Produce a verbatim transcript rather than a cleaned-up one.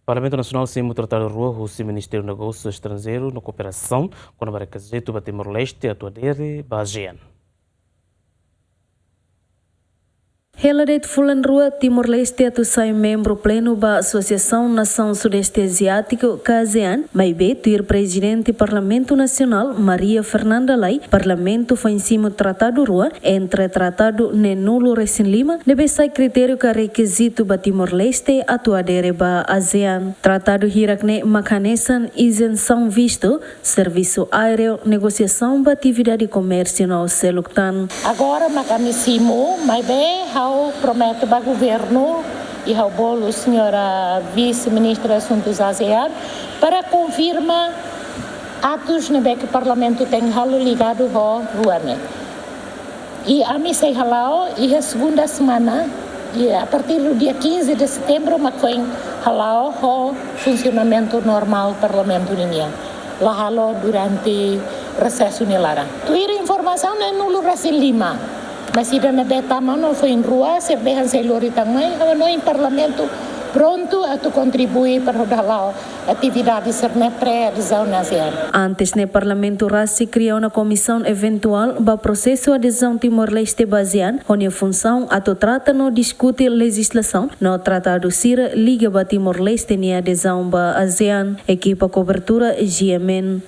Parlamentu Nasionál simu tratadu rua husi Ministériu Negósiu Estranjeiru no Kooperasaun kona-ba rekizitu ba Timor-Leste atu adere ba ASEAN. Hela de'it fulan rua Timor-Leste atu sai membru plenu ba Asosiasaun Nasaun Sudeste Aziátiku ka ASEAN, maibé tuir Prezidente Parlamentu Nasionál Maria Fernanda Lay, Parlamentu foin simu tratadu rua entre tratadu neenulu resin lima ne'ebé sai kritériu ka rekizitu ba Timor-Leste atu adere ba ASEAN. Tratadu hirak-ne'e mak hanesan izensaun vistu, servisu aéreu, negosiasaun ba atividade komérsiu no seluk tan. Agora mak ami simu, maibé ha'u promete ba governu i ha'u bolu señora Vise-Ministra Asuntus ASEAN para konfirma atus ne'ebé ke Parlamentu tenke halo ligadu ho rua ne'e. I ami sei hala'o iha segunda semana, i a partir do dia quinze de setembro mak foin hala'o ho funsionamentu normál Parlamentu ninian. La halo durante resesu nia laran. Tuir informasaun neenulu resin lima. Mas ida ne'ebé tama no foin rua, sira dehan sei lori tan mai, ha'u hanoin Parlamentu prontu atu kontribui para hodi hala'o atividade sira-ne'e pré-adezaun ASEAN. Antes ne'e Parlamentu rasik kria ona komisaun eventuál ba prosesu adezaun Timor-Leste ba ASEAN, ho nia funsaun atu trata no diskute lejizlasaun no tratadu sira liga ba Timor-Leste nia adezaun ba ASEAN. Ekipa kobertura G M N.